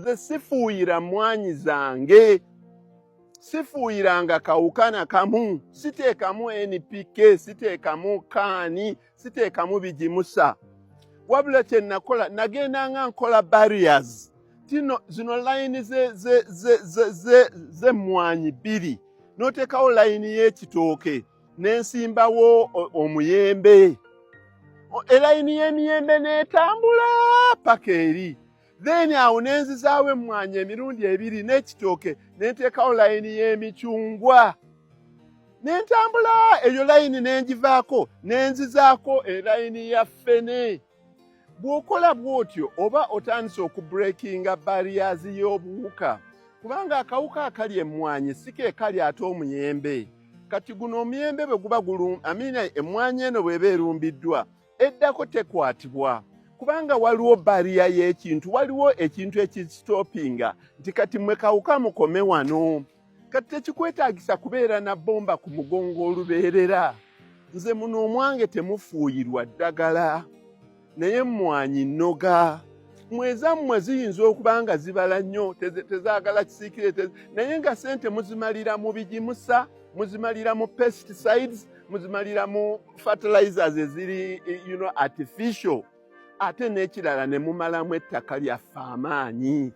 Nze sifuuyira mmwanyi zange, sifuuyiranga kawuka na kamu, siteekamu NPK, siteekamu kaani, siteekamu bigimusa. Wabula kye nakola, nagendanga nkola barriers tino zino layini z'emmwanyi bbiri, n'oteekawo layini y'ekitooke, nensimbawo omuyembe, elayini y'emiyembe n'etambula paka eri. Then awo nenzizaawo emmwanyi emirundi ebiri n'ekitooke, nenteekawo layini y'emicungwa, nentambula eyo layini, nengivaako, nenzizaako elayini ya ffene. Bw'okola bw'otyo, oba otandise okubreakinga barriers y'obuwuka, kubanga akawuka akali emmwanyi si ke kali ate omuyembe. Kati guno omuyembe bwe guba gulu amina, emmwanyi eno bw'eba erumbiddwa, eddako tekwatibwa, kubanga waliwo barrier y'ekintu, waliwo ekintu ekistopinga nti kati mwe kawuka mukome wano. Kati tekikwetaagisa kubeera na bomba ku mugongo olubeerera. Nze muno omwange temufuuyirwa ddagala, naye emmwanyi nnoga. Mwezammwe ziyinza okuba nga zibala nnyo, tezaagala kisiikire, naye nga sente muzimalira mu bigimusa, muzimalira mu pesticides, muzimalira mu fertilizers eziri artificial. Ate n'ekirala, ne mumalamu ettaka lyaffe amaanyi.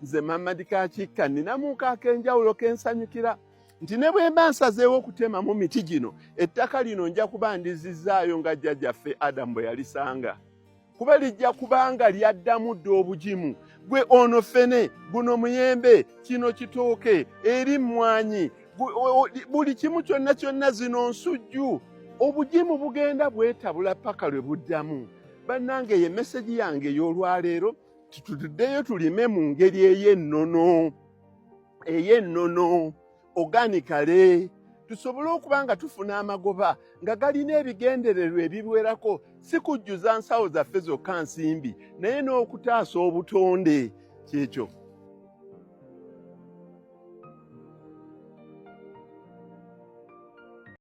Nze Mamadi Kakikka nninamuuka ak'enjawulo kensanyukira nti ne bwe mba nsazeewo okutemamu miti gino, ettaka lino nja kuba ndizizaayo nga jjajjaffe Adamu bwe yalisanga, kuba lijja kubanga lyaddamu dda obugimu. Gwe ono ffene, guno muyembe, kino kitooke, eri mmwanyi, buli kimu kyonna kyonna, zino nsujju, obugimu bugenda bwetabula paka lwe buddamu. Bannange, ye message yange ey'olwaleero, tutuddeyo tulime mu ngeri ey'ennono, ey'ennono, organically, tusobole okuba nga tufuna amagoba nga galina ebigendererwa ebiwerako, si kujjuza nsawo zaffe zokka nsimbi, naye n'okutaasa obutonde. Kyekyo.